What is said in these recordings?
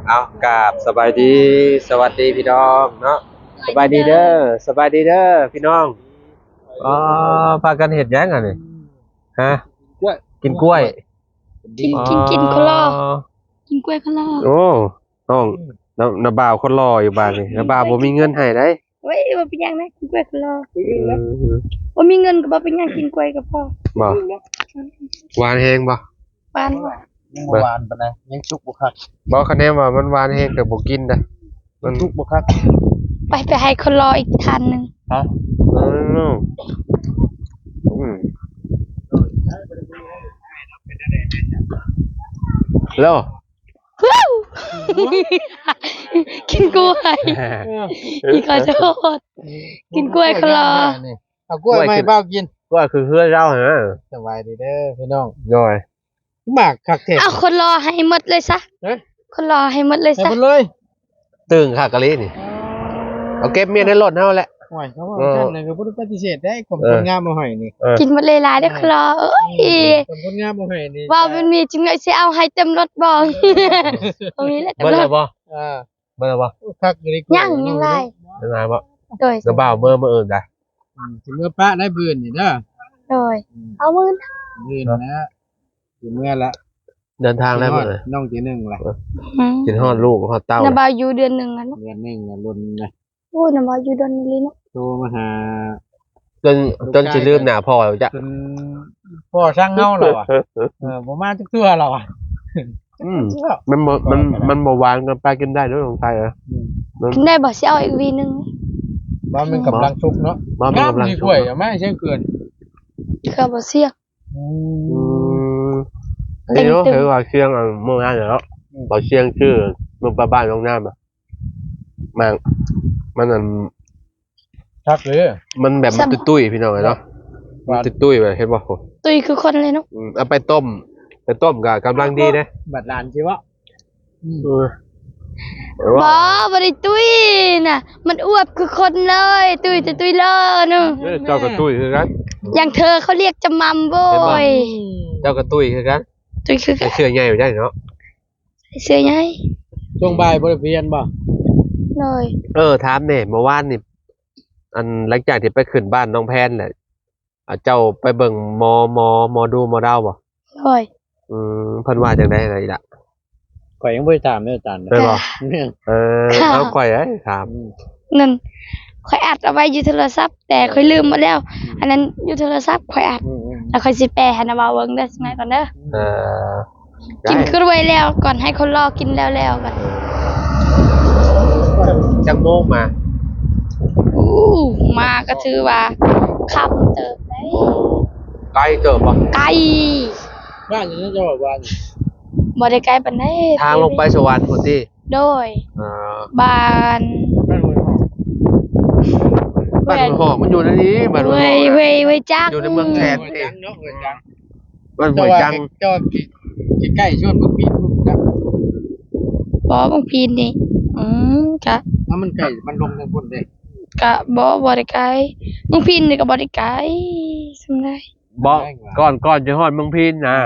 ເອົາ ກາບສະບາຍດີ ສະຫວັດດີພີ່ນ້ອງເນາະ ສະບາຍດີເດີ ສະບາຍດີເດີພີ່ນ້ອງ. ອໍ ພາກັນເຮັດຫຍັງອັນນີ້? ຮະ ກິນກ້ວຍ ກິນ ກິນ ກິນຄົນຫຼໍ່ ອໍ ກິນກ້ວຍຄົນຫຼໍ່. ໂອ້ ນ້ອງ ນ້າ ນ້າບ່າວຄົນຫຼໍ່ຢູ່ບາດນີ້ ນ້າບ່າວບໍ່ມີເງິນໃຫ້ໃດ. ໂອ້ຍ ບໍ່ເປັນຫຍັງນະ ກິນກ້ວຍຄົນຫຼໍ່ ເອີ ບໍ່ມີເງິນກໍບໍ່ເປັນຫຍັງ ກິນກ້ວຍກໍພໍ. ບໍ່ ຫວານແຮງບໍ່? ຫວານບໍ່? ຍັງບໍ່ຫວານປານໃດ ຍັງສຸກບໍ່ຄັກ. ບໍ່ ຄະແນນວ່າມັນຫວານແຮງແຕ່ບໍ່ກິນນະ ມັນສຸກບໍ່ຄັກ. ໄປ ໄປໃຫ້ຄົນຫຼໍ່ອີກທ່ານໜຶ່ງ. ຮະ ອືມ ອືມ ແລ້ວ ກິນກ້ວຍ ເອີ ອີກ ຂໍໂທດ ກິນກ້ວຍຄົນຫຼໍ່. ເອົາກ້ວຍມາໃຫ້ບ່າວກິນ ກ້ວຍຄືເຮືອນລາວຫັ້ນນະ. ສະບາຍດີເດີພີ່ນ້ອງ ໂດຍ ໝາກຄັກແທ້. ເອົາຄົນຫຼໍ່ໃຫ້ໝົດເລີຍຊະ ຮະ ຄົນຫຼໍ່ໃຫ້ໝົດເລີຍຊະ ໃຫ້ໝົດເລີຍ. ຕຶງຄັກອີ່ຫຼີນີ້ ເອົາເກັບເມຍໃນລົດເຮົາແຫຼະ. ໂອ້ຍ ເຂົາເວົ້າຊັ້ນນະ ກໍບໍ່ໄດ້ປະຕິເສດໄດ້ ຂອງ ເອີ ຄົນງາມມາໃຫ້ນີ້ ເອີ ກິນໝົດເລີຍຫຼາຍເດີຄົນຫຼໍ່ເອີຍ. ອືມ ຂອງຄົນງາມມາໃຫ້ນີ້ ເວົ້າແບບນີ້ຈຶ່ງໄດ້ຊິເອົາໃຫ້ເຕັມລົດບໍ່? ເອີ ບໍ່ມີແລ້ວເຕັມລົດ. ເບິດແລ້ວບໍ່? ອ່າ ເບິດແລ້ວບໍ່? ໂອ້ ຄັກອີ່ຫຼີ ຍັງ ຍັງຫຼາຍ ຍັງຫຼາຍບໍ່? ໂດຍ ສະບ່າວເມືອມື້ອື່ນໄດ໋. ອືມ ຊິເມືອປະໄດ້ມື້ອື່ນນີ້ເດີ. ໂດຍ ອືມ ເອົາມື້ອື່ນ ມື້ອື່ນນະ ຊິເມືອລະ ເດີນທາງແລ້ວມື້ອື່ນ ນ້ອງທີໜຶ່ງລະ ອືມ ຄິດຮອດລູກຮອດເຕົ້າ. ນ້າບ່າວຢູ່ເດືອນໜຶ່ງລະເນາະ ເດືອນໜຶ່ງລະ ດົນນະ. ໂອ້ ນ້າບ່າວຢູ່ດົນອີ່ຫຼີເນາະ ໂທມາຫາ ຈົນ ຈົນຊິລືມໜ້າພໍ່ແລ້ວຈ້ະ ຈົນພໍ່ຊັງເຮົາແລ້ວອະ. ເອີ ບໍ່ມາຈັກເທື່ອແລ້ວອະ. ອືມ ມັນບໍ່ ມັນ ມັນບໍ່ຫວານເກີນໄປ ກິນໄດ້ເດີ ຂອງໄທເອີຍ. ອືມ ກິນໄດ້ບໍ່? ຊິເອົາອີກຫວີໜຶ່ງ. ວ່າມັນກຳລັງສຸກເນາະ ວ່າມັນກຳລັງສຸກ. ນ້ຳນີ້ກ້ວຍ ເອົາມາໃສ່ເຂື່ອນ ເຂື່ອບໍ່ຊຽງ. ອືມ ອືມ ອັນນີ້ເນາະ ເຂື່ອວ່າຊຽງ ອັນເມືອງນັ້ນເນາະ ອືມ ບໍ່ຊຽງຊື່ເມືອງປາບ້ານ ນ້ອງນ້ຳອະ. ມັນ ມັນອັນ ຄັກເລີຍ ມັນແບບມັນຕຸ້ຍໆ ພີ່ນ້ອງເອີຍເນາະ ມັນຕຸ້ຍໆ ແບບ ເຫັນບໍ່? ຕຸ້ຍຄືຄົນເລີຍເນາະ. ອືມ ເອົາໄປຕົ້ມ ໄປຕົ້ມກໍກຳລັງດີເດ້ ບັດຫຼານຊິເວົ້າ. ອືມ ເອີ ບໍ່ ບໍ່ໄດ້ຕຸ້ຍນະ ມັນອວບຄືຄົນເລີຍ ຕຸ້ຍແຕ່ຕຸ້ຍເລີເນາະ. ເອີ ເຈົ້າກໍຕຸ້ຍຄືກັນ ຢ່າງເທີເຂົາລຽກຈະໝ່ຳໂວ້ຍ. ເຈົ້າກໍຕຸ້ຍຄືກັນ ຕຸ້ຍຄືກັນ ໃສ່ເສື້ອໃຫຍ່ໄປໄດ້ເນາະ. ເສື້ອໃຫຍ່ ຊ່ວງບ່າຍບໍ່ໄດ້ໄປຮຽນບໍ່? ໂດຍ ເອີ ຖາມແດ່ ເມື່ອວານນີ້ ອັນ ຫຼັງຈາກທີ່ໄປຂຶ້ນບ້ານນ້ອງແພນແຫຼະ ອາ ເຈົ້າໄປເບິ່ງໝໍ ໝໍ ໝໍດູໝໍດາວບໍ່? ໂດຍ ອືມ ເພິ່ນວ່າຈັ່ງໃດລະອີ່ຫຼ້າ? ຂ້ອຍຍັງບໍ່ໄດ້ຖາມເດີອາຈານນະ ແມ່ນບໍ່? ເອີ ເອົາຂ້ອຍໄດ້ຖາມ. ອືມ ນັ້ນ ຂ້ອຍອັດເອົາໄວ້ຢູ່ໂທລະສັບ ແຕ່ຂ້ອຍລືມໝົດແລ້ວ. ອືມ ອັນນັ້ນຢູ່ໂທລະສັບຂ້ອຍອັດ ອືມໆ ແລ້ວຂ້ອຍຊິແປໃຫ້ນະບ່າວເບິ່ງເດີ ສະໄໝກ່ອນເດີ. ເອີ ກິນກ້ວຍແລ້ວກ່ອນ ໃຫ້ຄົນຫຼໍ່ກິນແລ້ວໆ ກ່ອນ. ຈັກໂມງມາ? ໂອ້ ມາກໍຖືວ່າຄ່ຳເຕີບໄດ໋. ໂອ້ ໄກເຕີບບໍ່? ໄກ. ບ້ານຢູ່ໃນຈັງຫວັດ ບ້ານ ບໍ່ໄດ້ໄກປານໃດ ທາງລົງໄປສະຫວັນພຸ້ນຕິ? ໂດຍ ອ່າ ບ້ານ ບ້ານຫ້ວຍຫອກ ບ້ານຫ້ວຍຫອກ ມັນຢູ່ໃນນີ້ ບ້ານຫ້ວຍຫອກ ຫ້ວຍ ຫ້ວຍຈັກ ຢູ່ໃນເມືອງແຄນ ຫ້ວຍຈັກເນາະ ຫ້ວຍຈັກ. ບ້ານຫ້ວຍຈັກ ເຈົ້າວ່າ ເຈົ້າວ່າໃກ້ໆ ຊວນເມືອງພີນພຸ້ນກະ ບໍ່ ເມືອງພີນນີ້ ອືມ ກະ ເອົາ ມັນໃກ້ ມັນລົງທາງພຸ້ນເດ້ ກະບໍ່ ບໍ່ໄດ້ໄກ ເມືອງພີນນີ້ກະບໍ່ໄດ້ໄກສ່ຳໃດ. ບໍ່ ກ່ອນ ກ່ອນຈະຮອດເມືອງພີນນະ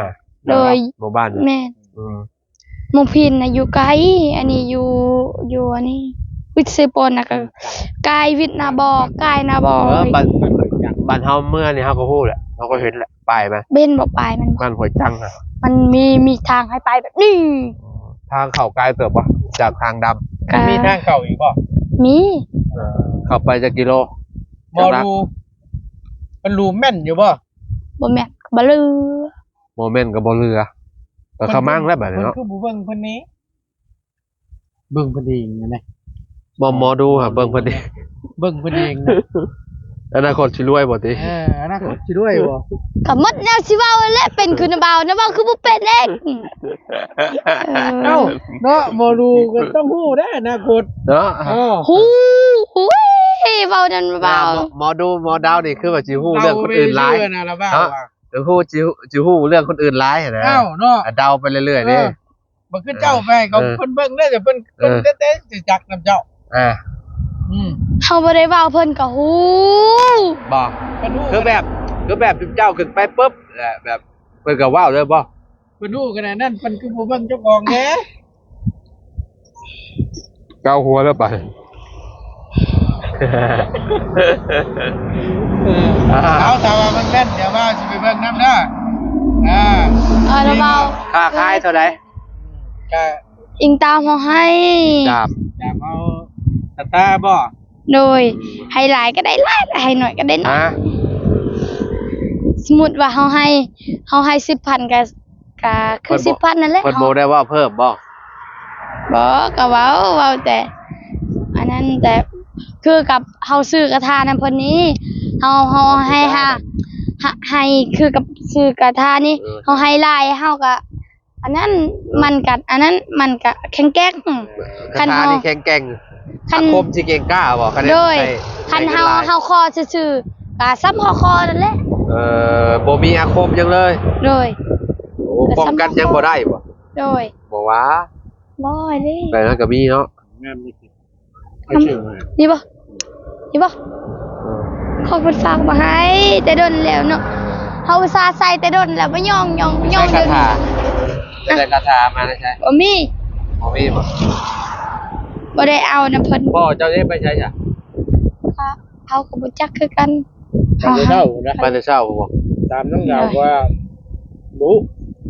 ໂດຍ ແມ່ນບໍ່? ບ້ານ ແມ່ນ ອືມ ເມືອງພີນນະຢູ່ໄກ ອັນນີ້ຢູ່ ຢູ່ອັນນີ້ ວິດເຊໂປນນະ ກະ ກາຍວິດນະບໍ່ ກາຍນະບໍ່. ເອີ ບ້ານ ບ້ານເຮົາເມືອນີ້ເຮົາກໍຮູ້ແຫຼະ ເຮົາກໍເຫັນແຫຼະ ປ້າຍມັນ ເຫັນບໍ່ ປ້າຍມັນ ບ້ານຫ້ວຍຈັກນະ ມັນມີ ມີທາງໃຫ້ໄປແບບນີ້. ທາງເຂົ້າໄກເຕີບບໍ່ ຈາກທາງດຳ? ກະ ມີທາງເຂົ້າອີກບໍ່? ມີ. ເອີ ເຂົ້າໄປຈັກກິໂລ? ໝໍດູ ເພິ່ນຮູ້ແມ່ນຢູ່ບໍ່? ບໍ່ແມ່ນ ກະບໍ່ເຫຼືອ ບໍ່ແມ່ນກະບໍ່ເຫຼືອ ກະຂະມັງແລ້ວບາດນີ້ເນາະ. ເພິ່ນຄືບໍ່ເບິ່ງເພິ່ນແດ່? ເບິ່ງເພິ່ນເອງນະ ບໍ່ ໝໍດູຫາເບິ່ງເພິ່ນເອງ ເບິ່ງເພິ່ນເອງນະ. ອະນາຄົດຊິລວຍບໍ່ຕິ? ເອີ ອະນາຄົດຊິລວຍບໍ່? ກະໝົດແນວຊິເວົ້າແຫຼະ ເປັນຄືນະບ່າວນະ ເວົ້າຄືບໍ່ເປັນເອງ. ເອີ ເອົ້າ ເນາະ ໝໍດູກໍຕ້ອງຮູ້ເດ້ອະນາຄົດເນາະ. ເອີ ຮູ້ ອຸ້ຍ ເວົ້ານັ້ນເວົ້າ ໝໍດູ ໝໍດາວນີ້ຄືວ່າຊິຮູ້ເລື່ອງຄົນອື່ນຫຼາຍເນາະ. ເອີ ຮູ້ ຊິ ຊິຮູ້ເລື່ອງຄົນອື່ນຫຼາຍຫັ້ນນະ. ເອົ້າ ເນາະ ອາ ເດົາໄປເລື້ອຍໆເດ້. ເອີ ບໍ່ຄືເຈົ້າ ເອີ ໄປເຂົາ ເອີ ເພິ່ນເບິ່ງເດ້ ເພິ່ນ ເອີ ເບິ່ງແຕ່ໆ ຈະຈັກນຳເຈົ້າ. ອ່າ ອືມ ເຮົາບໍ່ໄດ້ເວົ້າເພິ່ນກໍຮູ້. ບໍ່ ເພິ່ນຮູ້ ຄືແບບ ຄືແບບເຈົ້າຂຶ້ນໄປປຶບ ແລະ ແບບເພິ່ນກໍເວົ້າເລີຍບໍ່? ເພິ່ນຮູ້ຂະໜາດນັ້ນ ເພິ່ນຄືບໍ່ເບິ່ງເຈົ້າຂອງແດ່? ເກົາຫົວແລ້ວໄປ. ເອົາ ຖ້າວ່າມັນແມ່ນ ດຽວວ່າຊິໄປເບິ່ງນຳເດີ. ອ່າ ເອົາລະເບົາ ຄ່າຂາຍເທົ່າໃດ? ກະ ອີງຕາມເຮົາໃຫ້ ຕາມ ຕາມເຮົາສັດທາບໍ? ໂດຍ ໃຫ້ຫຼາຍກໍໄດ້ຫຼາຍ ໃຫ້ໜ້ອຍກໍໄດ້ໜ້ອຍ. ສົມມຸດວ່າເຮົາໃຫ້ ເຮົາໃຫ້ສິບພັນ ກໍ ກໍຄືສິບພັນນັ້ນແຫຼະ. ເພິ່ນບໍ່ໄດ້ເວົ້າເພີ່ມບໍ? ບໍ່ ກໍເວົ້າ ເວົ້າແຕ່ອັນນັ້ນ ແຕ່ຄືກັບເຮົາຊື້ກະຖານຳເພິ່ນນີ້ ເຮົາ ເຮົາໃຫ້ ໃຫ້ຄືກັບຊື້ກະຖານີ້ ເຮົາໃຫ້ຫຼາຍ ເຮົາກໍ ອັນນັ້ນມັນກະ ອັນນັ້ນມັນກະແຂງແກ່ງ. ເອີ ຄັນເຮົາ ຄາຖານີ້ແຂງແກ່ງ ຄັນ ອາຄົມຊິເກັ່ງກ້າບໍ? ຄັນ ໂດຍ ຄັນເຮົາ ເຮົາຂໍຊື່ໆ ກະສ່ຳເຮົາຂໍນັ້ນແຫຼະ. ເອີ ບໍ່ມີອາຄົມຫຍັງເລີຍ. ໂດຍ ໂອ້ ປ້ອງກັນຫຍັງບໍ່ໄດ້ບໍ? ໂດຍ ບໍ່ວ່າ ບໍ່ເດ້ ແຕ່ນັ້ນກະມີເນາະ. ງາມນີ້ ນີ້ບໍ່? ນີ້ບໍ່? ເອີ ຂອງເພິ່ນຝາກມາໃຫ້ແຕ່ດົນແລ້ວເນາະ ເຮົາອຸດສ່າໃສ່ແຕ່ດົນແລ້ວ ມາຍ້ອງໆໆ ໃຊ້ຄາຖາ ໄດ້ຄາຖາມາແລ້ວໃຊ້? ບໍ່ມີ. ບໍ່ມີບໍ? ບໍ່ໄດ້ເອົານຳເພິ່ນ. ພໍ່ເຈົ້າເດ້ໄປໃສຊະ? ເຮົາກໍບໍ່ຈັກຄືກັນ. ໄປແຕ່ເຊົ້າພຸ້ນນະ. ໄປແຕ່ເຊົ້າບໍ? ຕາມນ້ອງດາວວ່າ ບໍ່ຮູ້.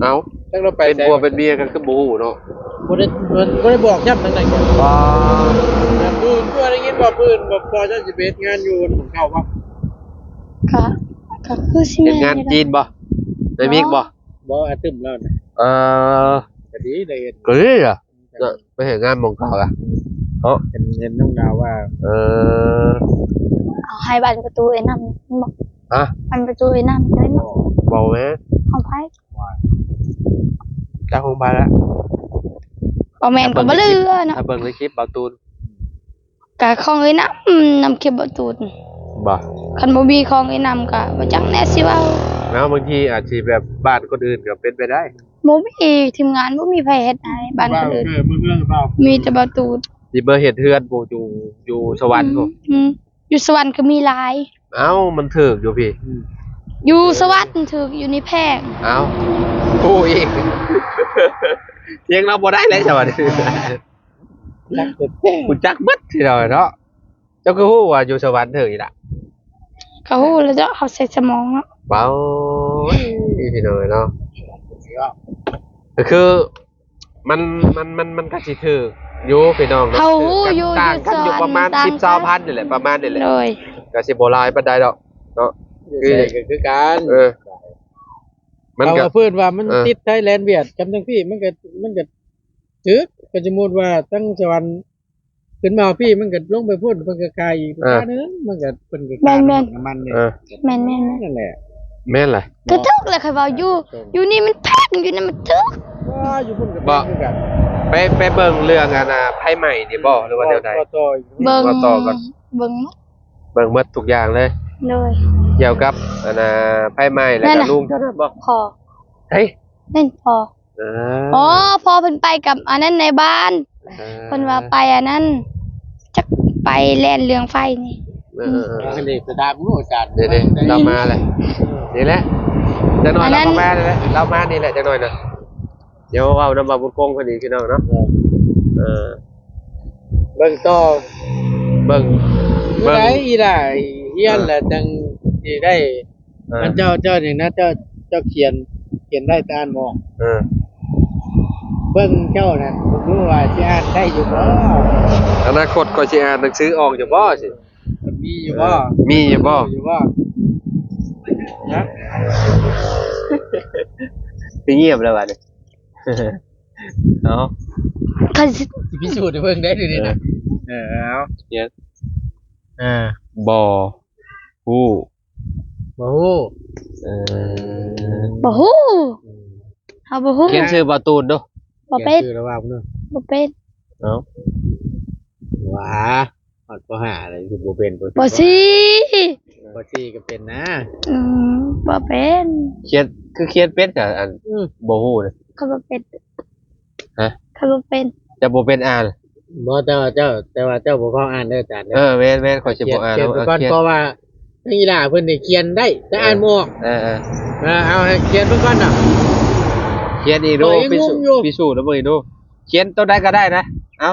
ເອົ້າ ຈັກລາວໄປໃສ ເປັນຜົວເປັນເມຍກັນຄືບໍ່ຮູ້ເນາະ? ບໍ່ໄດ້ ບໍ່ໄດ້ບອກຊ້ຳທາງໃດ. ວ້າ ແບບ ຄື ຄືໄດ້ຍິນວ່າເພິ່ນ ແບບ ພໍ່ເຈົ້າຊິໄປເຮັດງານຢູ່ໝ່ອງເກົ່າບໍ່? ກະ ກະຄືຊິແມ່ນ ເຮັດງານຈີນບໍ່? ໄດ້ມິກບໍ່? ບໍ່ ອາຕຶມລາວນະ. ເອີ ກະດີໄດ້ເຮັດ ກະດີລະ. ເນາະ ໄປເຮັດງານໝ່ອງເກົ່າລະເນາະ. ເຫັນ ເຫັນນ້ອງດາວວ່າ ເອີ ເອົາໃຫ້ບານປະຕູເອີຍນ້ຳ ເຫັນບໍ່? ຮະ? ບານປະຕູເອີຍນ້ຳ ເຫັນບໍ່? ບໍ່ແມ່ນ ຂອງໃຜ? ຈັກຂອງໃຜລະ. ບໍ່ແມ່ນກໍບໍ່ເຫຼືອເນາະ. ຖ້າເບິ່ງໃນຄລິບບ່າວຕູນ ກະຂອງເອີຍນ້ຳ ນຳຄລິບບ່າວຕູນ. ບໍ່ ຄັນບໍ່ມີຂອງເອີຍນ້ຳກະບໍ່ຈັກແນ່ຊິເວົ້າ. ແລ້ວບາງທີອາດຊິແບບບ້ານຄົນອື່ນກໍເປັນໄປໄດ້. ບໍ່ມີ ທີມງານບໍ່ມີໃຜເຮັດໃຫ້ບ້ານຄົນອື່ນ ມີແຕ່ບ່າວຕູນ. ຊິມາເຮັດເຮືອນພຸ້ນ ຢູ່ ຢູ່ສະຫວັນພຸ້ນ. ອືມ ຢູ່ສະຫວັນກໍມີຫຼາຍ. ເອົ້າ ມັນຖືກຢູ່ພີ້ ຢູ່ສະຫວັນຖືກ ຢູ່ນີ້ແພງ. ເອົ້າ ຮູ້ອີກ ຖຽງລາວບໍ່ໄດ້ແລ້ວສະຫວັນ. ຮູ້ຈັກເບິດພີ່ນ້ອງເນາະ. ເຈົ້າຄືຮູ້ວ່າຢູ່ສະຫວັນຖືກອີ່ຫຼະ? ກໍຮູ້ແລ້ວເນາະ ເຮົາໃຊ້ສະໝອງເນາະ. ເວົ້າ ພີ່ນ້ອງເອີຍເນາະ ກໍຄື ມັນ ມັນ ມັນ ມັນກໍຊິຖືກຢູ່ພີ່ນ້ອງເນາະ. ເຮົາຮູ້ຢູ່ ຕ່າງກັນຢູ່ປະມານສິບ ຊາວພັນນີ້ແຫຼະ ປະມານນີ້ແຫຼະ. ໂດຍ ກໍຊິບໍ່ຫຼາຍປານໃດດອກເນາະ. ຢູ່ໃສກໍຄືກັນ. ເອີ ມັນກໍ ເຂົາວ່າເພິ່ນວ່າມັນ ເອີ ຕິດໄທແລນຫວຽດກັບທາງພີ້ ມັນກໍ ມັນກໍຖືກ. ກໍສົມມຸດວ່າທາງສະຫວັນ ຂຶ້ນມາພີ້ ມັນກໍລົງໄປພຸ້ນ ເພິ່ນກໍຂາຍອີກ ເອີ ລາຄາໜຶ່ງ ມັນກໍ ເພິ່ນກໍຂາຍ ແມ່ນໆ ນ້ຳມັນນີ້. ເອີ ແມ່ນໆໆ ນັ້ນແຫຼະ ແມ່ນແຫຼະ. ກໍຖືກແຫຼະ ຂ້ອຍເວົ້າຢູ່ ຢູ່ນີ້ມັນແພງ ຢູ່ນັ້ນມັນຖືກ. ວ້າ ຢູ່ພຸ້ນກໍແພງຄືກັນ. ໄປ ໄປເບິ່ງເລື່ອງອັນນ່າ ໄຟໄໝ້ນີ້ບໍ່ ຫຼືວ່າແນວໃດ? ບໍ່ຕໍ່ອີກ ເບິ່ງ ບໍ່ຕໍ່ກໍ ເບິ່ງໝົດ ເບິ່ງໝົດທຸກຢ່າງເລີຍ. ໂດຍ ກ່ຽວກັບອັນນ່າ ໄຟໄໝ້ ແລ້ວກໍລຸງເຈົ້ານັ້ນບໍ່? ພໍ່ ເອີ ແມ່ນພໍ່. ອໍ ພໍ່ເພິ່ນໄປກັບອັນນັ້ນໃນບ້ານ ເພິ່ນວ່າໄປອັນນັ້ນ ຈັກໄປແລ່ນເລື່ອງໄຟນີ້. ເອີໆໆ ອັນນີ້ໄປຖາມຮູ້ອາຈານ ເດໆ ລາວມາແຫຼະ ນີ້ແຫຼະ ຈັກໜ້ອຍລາວກໍມານີ້ແຫຼະ ລາວມານີ້ແຫຼະ ຈັກໜ້ອຍນະ. ດຽວເວົ້ານຳບ່າວບຸນຄົງເພິ່ນອີກ ພີ່ນ້ອງເນາະ. ເອີ ເອີ ເບິ່ງຕໍ່ ເບິ່ງ ເບິ່ງ ມື້ໃດອີ່ຫຼ້າຮຽນແລ້ວ ເອີ ຈັ່ງຊິໄດ້ ເອີ ອັນເຈົ້າ ເຈົ້າຫຍັງນະ ເຈົ້າ ເຈົ້າຂຽນ ຂຽນໄດ້ແຕ່ອ່ານບໍ່ອອກ. ເອີ ເບິ່ງເຈົ້ານັ້ນ ບໍ່ຮູ້ວ່າຊິອ່ານໄດ້ຢູ່ບໍ່. ອະນາຄົດຂ້ອຍຊິອ່ານໜັງສືອອກຢູ່ບໍ່ຊິ ມີຢູ່ບໍ່? ເອີ ມີຢູ່ບໍ່? ຢູ່ບໍ່? ຮະ? ຄືງຽບແລ້ວບາດນີ້. ເອົາ ຂ້ອຍຊິ ຊິພິສູດໃຫ້ເບິ່ງໄດ້ເດນີ້ນະ. ເອີ ເອີ ເອົາ ຂຽນ ເອີ ບໍ່ ຮູ້ ບໍ່ຮູ້. ເອີ ບໍ່ຮູ້ ເຮົາບໍ່ຮູ້. ຂຽນຊື່ບ່າວຕູນດູ. ບໍ່ເປັນ ຂຽນຊື່ລະຫວ່າງເນາະ. ບໍ່ເປັນ. ເອົ້າ ຫວາ ຮອດ ປໍຫ້າ ແລ້ວຄືບໍ່ເປັນ. ປໍສີ່ ປໍສີ່ກໍເປັນນະ. ອືມ ບໍ່ເປັນ. ຂຽນ ຄືຂຽນເປັນກະອັນ ອືມ ບໍ່ຮູ້ນະ. ຂ້ອຍບໍ່ເປັນ. ຮະ? ຂ້ອຍບໍ່ເປັນ. ເຈົ້າບໍ່ເປັນອ່ານ? ບໍ່ ແຕ່ວ່າເຈົ້າ ແຕ່ວ່າເຈົ້າບໍ່ຟ້າວອ່ານເດີອາຈານເດີ. ເອີ ແມ່ນໆ ຂ້ອຍຊິບໍ່ອ່ານ. ຂຽນ ຂຽນໄປກ່ອນ ເພາະວ່າທາງອີ່ຫຼ້າເພິ່ນນີ້ຂຽນໄດ້ ແຕ່ອ່ານບໍ່ອອກ. ເອີໆ ເອີ ເອົາ ໃຫ້ຂຽນເບິ່ງກ່ອນນະ. ຂຽນອີກດູ ພິສູດ ພິສູດເບິ່ງອີກດູ. ຂຽນໂຕໃດກໍໄດ້ນະ. ເອົາ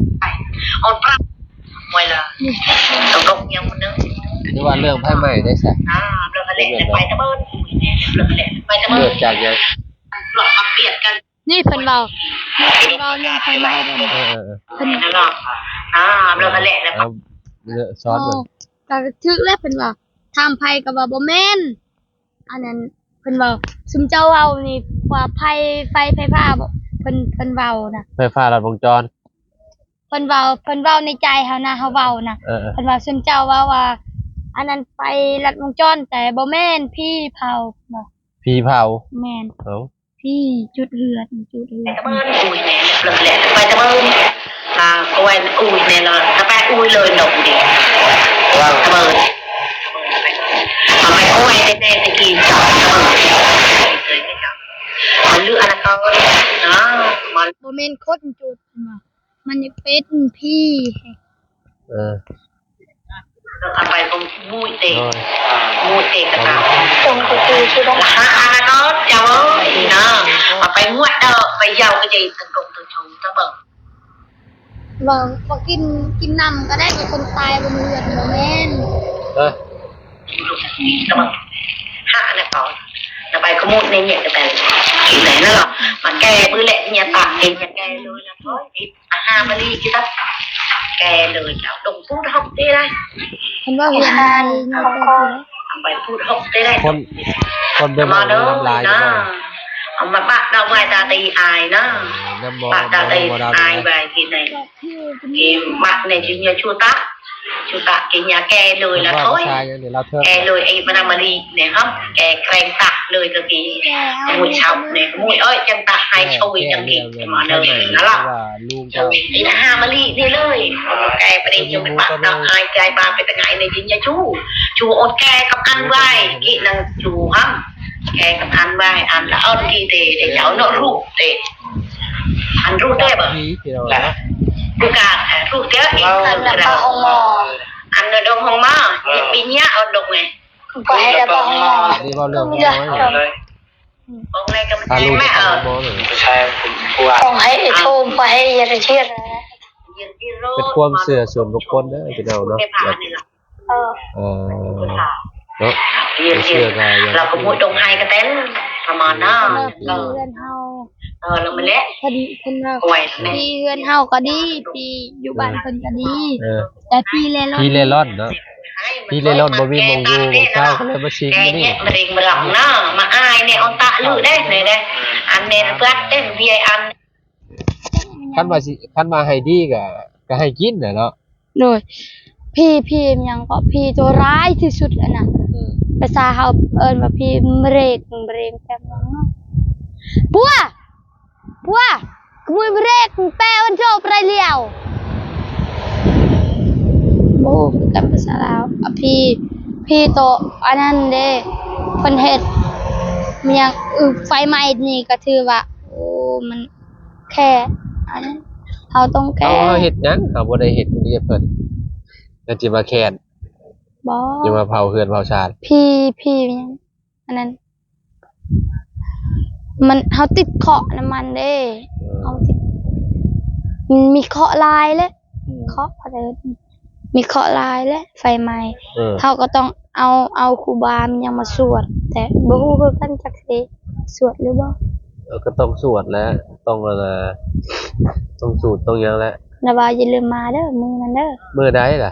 ອອນປຣາ ມວຍລາວ ຕ້ອງຕົກຍາມຄົນໜຶ່ງ ຫຼືວ່າເລື່ອງໄຟໄໝ້ໄດ້ຊະ ອ່າ ເລື່ອງໄຟໄໝ້ໄປຕະເບີດ ເລື່ອງໄຟໄໝ້ໄປຕະເບີດ ເກີດຈາກຫຍັງ? ນີ້ເພິ່ນເວົ້າ ນີ້ເພິ່ນເວົ້າເລື່ອງໄຟໄໝ້ເດ້ ເອີໆໆ ເພິ່ນ ນັ້ນເນາະ ອ່າ ເອົາແລ້ວ ເອົາແລ້ວ ເອົາ ສອນເພິ່ນ ກໍຖືກແລ້ວ ເພິ່ນວ່າ ຖາມໃຜກໍວ່າບໍ່ແມ່ນ ອັນນັ້ນ ເພິ່ນເວົ້າ ຊຸມເຈົ້າເວົ້ານີ້ວ່າໄຟ ໄຟ ໄຟຟ້າບໍ່ ເພິ່ນ ເພິ່ນເວົ້ານະ ໄຟຟ້າລັດວົງຈອນ ເພິ່ນເວົ້າ ເພິ່ນເວົ້າໃນໃຈເຮົານະ ເຮົາເວົ້ານະ ເອີໆ ເພິ່ນວ່າ ຊຸມເຈົ້າເວົ້າວ່າ ອັນນັ້ນໄຟລັດວົງຈອນ ແຕ່ບໍ່ແມ່ນ ຜີເຜົາ ເພິ່ນວ່າ ຜີເຜົາ ແມ່ນ ເອົ້າ ຜີຈຸດເຮືອນ ຈຸດເຮືອນ ໄປຕະເບີນ ອູ້ຍແມ່ນເລິກແຫຼະ ໄປຕະເບີນ ອ່າ ກວຍອູ້ຍແມ່ນລະ ກະໄປອູ້ຍເລີຍ ດົງດີ ຕະເບີນ ເອົາໄປກວຍແຕ່ ແຕ່ຕະກີ້ ເຈົ້າ ຕະເບີນ ມັນລືອັນນະກອນ ເນາະ ມັນ ບໍ່ແມ່ນຄົນຈຸດ ມັນເປັນຜີ ເອີ ເອົາໄປກໍບູດເຕະ ໂດຍ ບູດເຕະກະຕາ ຕົງກະຕີຊິໄດ້ ຫາອານາກອດເຈົ້າເອີຍເນາະ ເອົາໄປງວດເດີ ໄປເຍົາກະເຈ ຕັ້ງຕົງຕົງຊົງຕະເບິ່ງ ວ່າ ວ່າກິນ ກິນນ້ຳກໍໄດ້ ກໍຄົນຕາຍບໍ່ມີເລືອດ ບໍ່ແມ່ນ ເອີ ຕະເບິ່ງ ຫາອານາກອດ ແລ້ວໄປຂະໝູດໃນເນຍກະແຕ ກິນໄດ້ເນາະ ມັນແກ່ມື້ແລະ ເນຍຕາຍ ກິນແກ່ເລີຍ ແລ້ວກໍ ອາຫານມະລິກິນ ແກ່ເລີຍເຈົ້າ ດົງປູດຫົກເດ້ໄດ ເພິ່ນເວົ້າເຫັນດີເນາະ ເອົາໄປປູດຫົກເດ້ໄດ ຄົນ ຄົນເບິ່ງ ມາເດີ ນ້ຳລາຍ ເນາະ ເອົາມາປະດອກໄວ້ຕາຕີອາຍເນາະ ປະຕາຕີອາຍໄວ້ກິນໄດ້ ກິນບັດນີ້ຈິເນຍຊູຕະ ຊູຕະກິນຍາແກ່ເລີຍລະ ໂອ້ຍ ແກ່ເລີຍ ເອ ມານຳມະລິນີ້ ແກ່ແກງຕາເລີຍກະກິນ ມື້ເຊົ້ານີ້ ມື້ເອີຍ ຈັ່ງຕາໃຫ້ໂຊຍຈັ່ງກິນ ມາເດີ ຫັ້ນລະ ເຈົ້າ ນີ້ນະຫາມະລິນີ້ເລີຍ ແກ່ປະເດ ຈະໄປປະດອກອາຍໃຈບາເປັນຕາງາຍໃນຈິນຍາຊູ ຊູອົດແກ່ກັບອັນໄວ້ ກິນນາງຊູຫຳ ແກ່ກັບອັນໄວ້ ອັນລະເອີນກີເຕ ເດຍາວເນາະ ຣູເຕ ອັນຣູເຕບໍ່ ລະ ກູກາ ເອີ ຣູເຕ ອັນລະປາຫ້ອງໝໍ ອັນລະດົງຫ້ອງໝໍ ເອີ ປີເນຍເອົາດົງແມ ບໍ່ໃຫ້ໄດ້ປາຫ້ອງໝໍ ນີ້ເວົ້າເລື່ອງນ້ອຍ ອືມ ອາ ລູກຈະໄປບໍ່ນີ້ ຕ້ອງໃຫ້ໂທມ ບໍ່ໃຫ້ຢາກຈະເຮັດ ເປັນຄວາມເຊື່ອສ່ວນບຸກຄົນເດີພີ່ນ້ອງເນາະ ເອີ ເອີ ເນາະ ເຊື່ອກໍຢ່າ ລາວກໍໝູດດົງໄຮກະແຕນ ປະມານນັ້ນ ເຮືອນເຮົາ ເອີ ລະມາແລະ ເພິ່ນ ເພິ່ນວ່າ ປີເຮືອນເຮົາກໍດີ ປີຢູ່ບ້ານເພິ່ນກໍດີ ເອີ ແຕ່ປີເລ່ລ່ອນ ຜີເລ່ລ່ອນເນາະ ຜີເລ່ລ່ອນບໍ່ມີໝ່ອງຢູ່ໝ່ອງເຊົາ ກໍເລີຍມາສິງຢູ່ນີ້ ມະເຮັງມະລັງເນາະ ມາອາຍແນ່ ອອນຕະລືເດ້ ແນ່ ອັນແນ່ນະເພິ່ນເດ້ ວີໄອອັນ ຄັນວ່າຊິ ຄັນວ່າໃຫ້ດີກໍ ກໍໃຫ້ກິນແຫຼະເນາະ ໂດຍ ຜີ ຜີຫຍັງເກາະ ຜີຕົວຮ້າຍທີ່ສຸດແລ້ວນະ ເອີ ພາສາເຮົາເອີ້ນວ່າຜີມະເຣງ ມະເຣງແປວ່າຫຍັງເນາະ ປົວ ປົວ ຂະໂມຍມະເຣງແປວ່າໂຈບໄລລຽວ ໂອ້ ຕາມພາສາລາວ ອະ ຜີ ຜີໂຕອັນນັ້ນເດ້ ເພິ່ນເຮັດຫຍັງ ອື ໄຟໄໝ້ນີ້ກໍຖືວ່າ ໂອ້ ມັນ ແຄ່ອັນນັ້ນ ເຮົາຕ້ອງແກ້ ເຮົາ ເຮົາເຮັດຫຍັງ ເຮົາບໍ່ໄດ້ເຮັດເວຍເພິ່ນ ແລ້ວຊິມາແຄ້ນ ບໍ່ ຊິມາເຜົາເຮືອນເຜົາຊານ ຜີ ຜີຫຍັງ ອັນນັ້ນ ມັນ ເຮົາຕິດເຄາະນຳມັນເດ້ ເອີ ເຮົາຕິດ ມັນມີເຄາະຫຼາຍແຫຼະ ອືມ ເຄາະ ເຂົາເອີ້ນ ມີເຄາະຫຼາຍແຫຼະ ໄຟໄໝ້ ເອີ ເຮົາກໍຕ້ອງເອົາ ເອົາຄູບາມີຫຍັງມາສວດ ແຕ່ບໍ່ຮູ້ຄືກັນຈັກຊິສວດຫຼືບໍ່ ເອີ ກໍຕ້ອງສວດແຫຼະ ຕ້ອງ ອັນນ່າ ຕ້ອງສູດຕ້ອງຫຍັງແຫຼະ ນະວ່າຢ່າລືມມາເດີ ມື້ນັ້ນເດີ ມື້ໃດລະ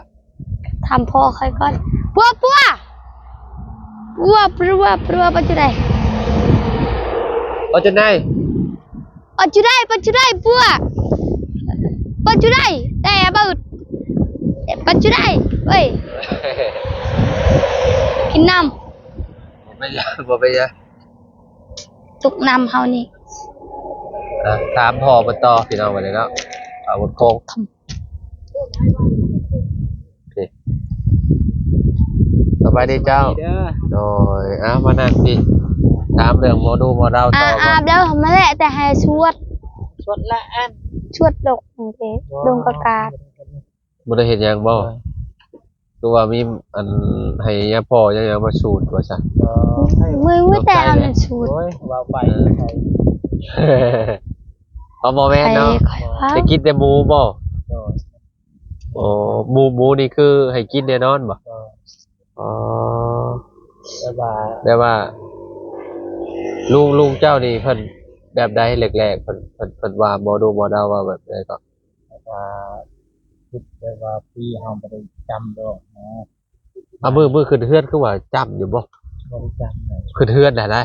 ຖາມພໍ່ຂ້ອຍກ່ອນ ປົວ ປົວ ປົວ ປົວ ປັດຈຸໄດ ປັດຈຸໄດ ປັດຈຸໄດ ປັດຈຸໄດ ປົວ ປັດຈຸໄດ ແຕ່ເບີດ ປັດຈຸໄດ ເວີຍ ກິນນ້ຳ ບໍ່ເປັນຫຍັງ ບໍ່ເປັນຫຍັງ ຕຸກນ້ຳເຮົານີ້ ອ່ະ ຖາມພໍ່ເພິ່ນຕໍ່ ພີ່ນ້ອງ ບັດນີ້ເນາະ ອາວຸດຄົງ ໂອເຄ ສະບາຍດີເຈົ້າ ສະບາຍດີເດີ ໂດຍ ອ່ະ ມານັ່ງພີ້ ຖາມເລື່ອງໝໍດູໝໍເດົາຕໍ່ ອາບແລ້ວ ມາແລ້ວ ແຕ່ໃຫ້ສວດ ສວດລະອັນ ສວດດົງເດ ດົງກະກາດ ບໍ່ໄດ້ເຮັດຫຍັງບໍ່? ຄືວ່າມີອັນໃຫ້ຍາພໍ່ຍາຫຍັງມາສູດວ່າຊະ ເອີ ເມື່ອຍແຕ່ເອົານັ້ນສູດ ໂອ້ຍ ເວົ້າໄປ ເອີ ເອົາບໍ່ແມ່ນເນາະ ໄປ ໄປກິນແຕ່ໝູບໍ່? ໂອ້ ໝູ ໝູນີ້ຄືໃຫ້ກິນແນ່ນອນບໍ່? ອໍ ແບບວ່າ ແບບວ່າ ລຸງ ລຸງເຈົ້ານີ້ເພິ່ນ ແບບໃດແລກໆ ເພິ່ນ ເພິ່ນ ເພິ່ນວ່າໝໍດູໝໍເດົາວ່າແບບໃດກໍ? ແບບວ່າ ຄິດແບບວ່າຜີເຮົາບໍ່ໄດ້ຈຳດອກນະ. ອາ ມື້ ມື້ຂຶ້ນເຮືອນຄືວ່າຈຳຢູ່ບໍ່? ບໍ່ໄດ້ຈຳເລີຍ. ຂຶ້ນເຮືອນຫັ້ນນະ?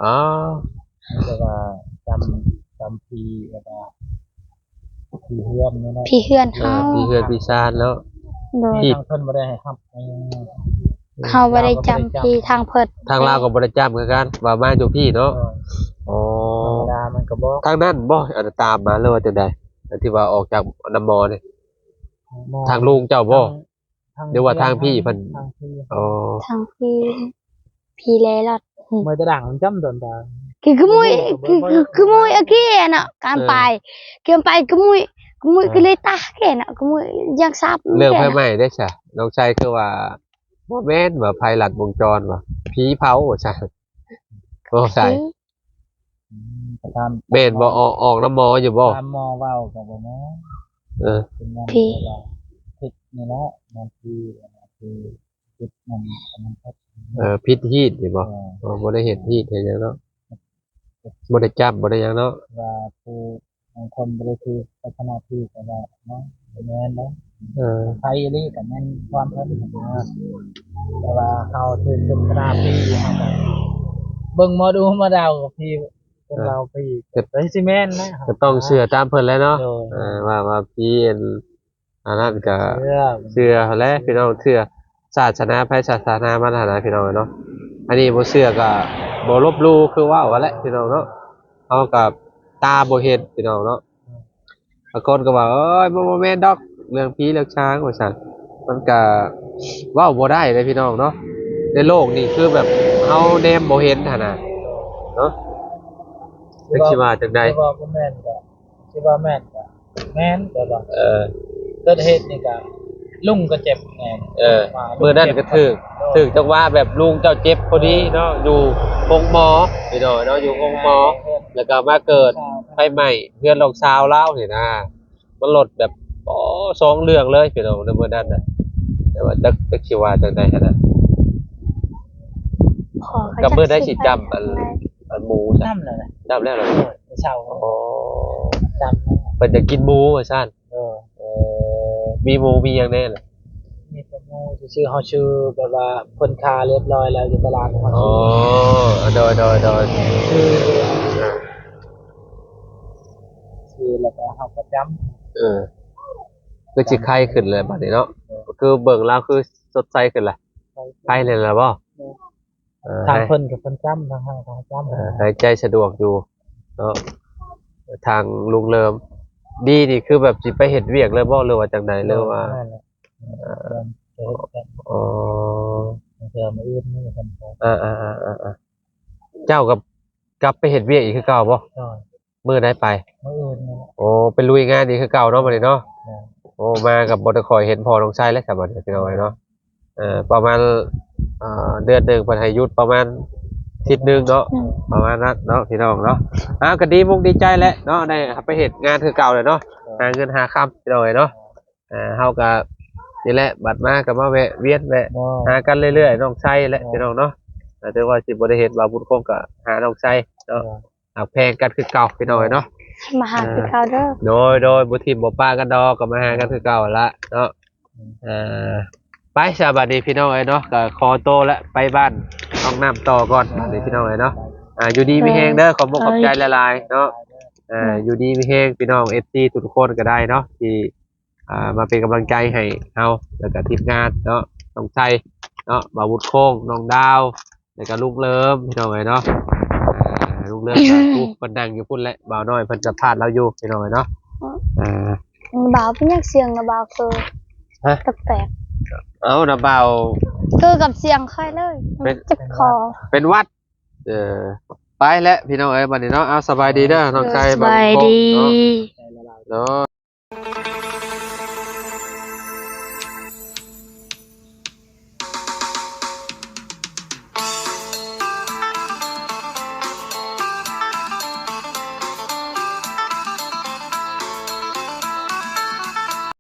ອໍ ມີແຕ່ວ່າຈຳ ຈຳຜີແບບວ່າ ຜີເຮືອນນີ້ນະ. ຜີເຮືອນເຮົາ ເອີ ຜີເຮືອນຜີຊານເນາະ. ໂດຍ ທາງເພິ່ນບໍ່ໄດ້ໃຫ້ຮັບ. ເອີ ເຮົາບໍ່ໄດ້ຈຳຜີທາງເພິ່ນ. ທາງລາວກໍບໍ່ໄດ້ຈຳຄືກັນ ວ່າມາຢູ່ພີ້ເນາະ. ໂດຍ ອໍ ທາງນັ້ນບໍ່ ອັນຕາມມາ ຫຼືວ່າຈັ່ງໃດ? ອັນທີ່ວ່າອອກຈາກນຳໝໍນີ້ ທາງລຸງເຈົ້າບໍ່? ທາງ ທາງ ຫຼືວ່າທາງພີ້ເພິ່ນ? ທາງພີ້. ອໍ ທາງພີ້ ຜີເລ່ລ່ອນ. ເມື່ອຕະດັງມັນຈຳໂດນຕາ ຄື ຄືມຸ້ຍ ຄື ຄືມຸ້ຍ ໂອເຄເນາະ ການໄປ ເອີ ການໄປ ຄືມຸ້ຍ ຄືມຸ້ຍ ເອີ ຄືເລຕາເຄເນາະ ຄືມຸ້ຍ ຢາກຊາບ. ເລື່ອງໄຟໄໝ້ເດ້ຊະ ນ້ອງໄຊ ຄືວ່າບໍ່ແມ່ນວ່າໄຟລັດວົງຈອນວ່າ ຜີເຜົາວ່າຊັ້ນ. ບໍ່ໃຊ່ ອືມ ແມ່ນບໍ່? ອອກ ອອກນຳໝໍຢູ່ບໍ່? ຕາມໝໍເວົ້າກໍບໍ່ແມ່ນ. ເອີ ເປັນຫຍັງ ຜີ ເພາະວ່າຜິດນີ້ແຫຼະ ມັນຄື ຄື ຜິດນັ້ນ ອັນນັ້ນ ເອີ ຜິດຮີດນີ້ບໍ່? ເອີ ບໍ່ໄດ້ເຮັດຮີດເຮັດຫຍັງເນາະ ບໍ່ໄດ້ຈັບ ບໍ່ໄດ້ຫຍັງເນາະ ວ່າຜູ້ ບາງຄົນບໍ່ໄດ້ຖືກລັກສະນະທີ່ ແຕ່ວ່າເນາະ ບໍ່ແມ່ນເນາະ. ເອີ ໄທອີ່ຫຼີກໍແມ່ນຄວາມເພິ່ນນະ ແຕ່ວ່າເຮົາຖືກລັກສະນະທີ່ ເຮົາກໍເບິ່ງໝໍດູໝໍເດົາກັບທີ່ເພິ່ນເວົ້າ ເອີ ທີ່ກໍຊິແມ່ນນະ ກໍຕ້ອງເຊື່ອຕາມເພິ່ນແຫຼະເນາະ. ໂດຍ ເອີ ວ່າ ວ່າທີ່ອັນ ອັນນັ້ນກໍເຊື່ອ ເຊື່ອຫັ້ນແຫຼະພີ່ນ້ອງ ເຊື່ອສາສະໜາໃຜສາສະໜາມັນຫັ້ນນະພີ່ນ້ອງເອີຍເນາະ. ອັນນີ້ບໍ່ເຊື່ອກໍບໍ່ລົບຫຼູ່ ຄືເວົ້າຫັ້ນແຫຼະພີ່ນ້ອງເນາະ. ເຮົາກໍຕາບໍ່ເຫັນພີ່ນ້ອງເນາະ. ບາງຄົນກໍວ່າ ໂອ້ຍ ມັນບໍ່ແມ່ນດອກ ເລື່ອງຜີເລື່ອງຊາງວ່າຊັ້ນ. ມັນກໍເວົ້າບໍ່ໄດ້ເດ້ພີ່ນ້ອງເນາະ. ໃນໂລກນີ້ຄືແບບເຮົາແນມບໍ່ເຫັນຫັ້ນນະເນາະ. ຈັກຊິວ່າຈັ່ງໃດ? ຊິວ່າບໍ່ແມ່ນກໍ ຊິວ່າແມ່ນກໍແມ່ນ ແຕ່ວ່າ ເອີ ເກີດເຫດນີ້ກໍລຸງກໍເຈັບແນ່. ເອີ ມື້ນັ້ນກໍຖືກ ຖືກຈັງຫວະແບບລຸງເຈົ້າເຈັບພໍດີເນາະ ຢູ່ໂຮງໝໍພີ່ນ້ອງເນາະ ຢູ່ໂຮງໝໍ ແລ້ວກໍມາເກີດໄຟໄໝ້ເຮືອນນ້ອງສາວລາວນີ້ນະ. ມັນລົດແບບ ໂອ້ ສອງເລື່ອງເລີຍພີ່ນ້ອງໃນມື້ນັ້ນນະ. ແຕ່ວ່າຈັກ ຈັກຊິວ່າຈັ່ງໃດຫັ້ນນະ. ກັບມື້ໃດຊິຈຳອັນ ອັນໝູ ຈຳແລ້ວນະ ຈຳແລ້ວເນາະ ເຊົ້າ. ອໍ ຈຳ ເພິ່ນຈະກິນໝູວ່າຊັ້ນ. ເອີ ເອີ ມີໝູມີຫຍັງແດ່ລະ? ມີແຕ່ໝູຊື່ໆ ເຮົາຊື້ແບບວ່າເພິ່ນຂ້າຮຽບຮ້ອຍແລ້ວຢູ່ຕະຫຼາດເຮົາ. ອໍ ຊື້ ໂດຍໆໆ ຊື້ ຊື້ແລ້ວກໍເຮົາກໍຈຳ. ເອີ ຄືຊິໄຄຂຶ້ນແລ້ວບັດນີ້ເນາະ. ເອີ ຄືເບິ່ງລາວຄືສົດໃສຂຶ້ນລະ ໄຄແລ້ວລະບໍ່? ເອີ ທາງເພິ່ນກໍເພິ່ນຈຳ ທາງເຮົາກໍຈຳ. ເອີ ຫາຍໃຈສະດວກຢູ່ເນາະ. ທາງລຸງເລີມ ດີນີ້ຄືແບບຊິໄປເຮັດວຽກເລີຍບໍ່ ຫຼືວ່າຈັ່ງໃດ ຫຼືວ່າ? ແມ່ນແຫຼະ ເອີ ເອີ ໄປເຮັດວຽກ. ອໍ ເທື່ອມື້ອື່ນນີ້ເພິ່ນກໍ ເອີ ເຈົ້າກໍກັບໄປເຮັດວຽກອີກຄືເກົ່າບໍ່? ໂດຍ ມື້ໃດໄປ? ມື້ອື່ນນີ້ແຫຼະ. ໂອ້ ໄປລຸຍງານອີກຄືເກົ່າເນາະ ບັດນີ້ເນາະ. ແມ່ນ ໂອ້ ມາກໍບໍ່ໄດ້ຄ່ອຍເຫັນພໍ່ນ້ອງໄຊແລ້ວຊະບັດນີ້ ພີ່ນ້ອງເອີຍເນາະ. ເອີ ປະມານ ເດືອນໜຶ່ງເພິ່ນໃຫ້ຢຸດປະມານທິດໜຶ່ງເນາະ. ອືມ ປະມານນັ້ນເນາະ ພີ່ນ້ອງເນາະ. ເອົາ ກໍດີມຸກດີໃຈແຫຼະເນາະ ໄດ້ໄປເຮັດງານຄືເກົ່າແຫຼະເນາະ. ໂດຍ ຫາເງິນຫາຄຳ ພີ່ນ້ອງເອີຍເນາະ. ເຮົາກໍນີ້ແຫຼະ ບັດມາກໍມາແວະວຽນແວະ ໂດຍ ຫາກັນເລື້ອຍໆ ນ້ອງໄຊແຫຼະ ໂດຍ ພີ່ນ້ອງເນາະ. ເອີ ເຖິງວ່າຊິບໍ່ໄດ້ເຫັນ ບ່າວບຸນຄົງກໍຫານ້ອງໄຊເນາະ. ໂດຍ ຮັກແພງກັນຄືເກົ່າ ພີ່ນ້ອງເອີຍເນາະ. ມາຫາ ເອີ ຄືເກົ່າເດີ. ໂດຍໆ ບໍ່ຖິ້ມບໍ່ປະກັນດອກ ກໍມາຫາກັນຄືເກົ່າຫັ້ນລະເນາະ. ອືມ ເອີ ໄປຊະບັດນີ້ ພີ່ນ້ອງເອີຍເນາະ ກໍຂໍໂຕແລ້ວ ໄປບ້ານນ້ອງນ້ຳຕໍ່ກ່ອນ ເອີ ບັດນີ້ ພີ່ນ້ອງເອີຍເນາະ. ອ່າ ຢູ່ດີມີແຮງເດີ ໂດຍ ຂອບມຸກຂອບໃຈຫຼາຍໆເນາະ. ເອີ ໂດຍ ຢູ່ດີມີແຮງ ພີ່ນ້ອງ ເອັຟຊີ ທຸກໆຄົນກໍໄດ້ເນາະ ທີ່ ອ່າ ມາເປັນກຳລັງໃຈໃຫ້ເຮົາ ແລ້ວກໍທີມງານເນາະ ນ້ອງໄຊເນາະ ບ່າວບຸນຄົງ ນ້ອງດາວ ແລ້ວກໍລຸງເລີມ ພີ່ນ້ອງເອີຍເນາະ. ອ່າ ລຸງເລີມກໍ ເອີ ເພິ່ນນັ່ງຢູ່ພຸ້ນແຫຼະ ບ່າວນ້ອຍເພິ່ນສຳພາດລາວຢູ່ ພີ່ນ້ອງເອີຍເນາະ. ເອີ ອ່າ ບ່າວເປັນຫຍັງສຽງນະບ່າວຄື ຮະ ແປກໆ? ເອົ້າ ນະບ່າວ ຄືກັບສຽງຂ້ອຍເລີຍ ເຈັບຄໍ ເປັນຫວັດ. ເອີ ໄປແລ້ວ ພີ່ນ້ອງເອີຍ ບັດນີ້ເນາະ. ເອົາ ສະບາຍດີເດີ ນ້ອງໄຊ ເອີ ບໍ່າບຸນຄົງເນາະ ສະບາຍດີເນາະ.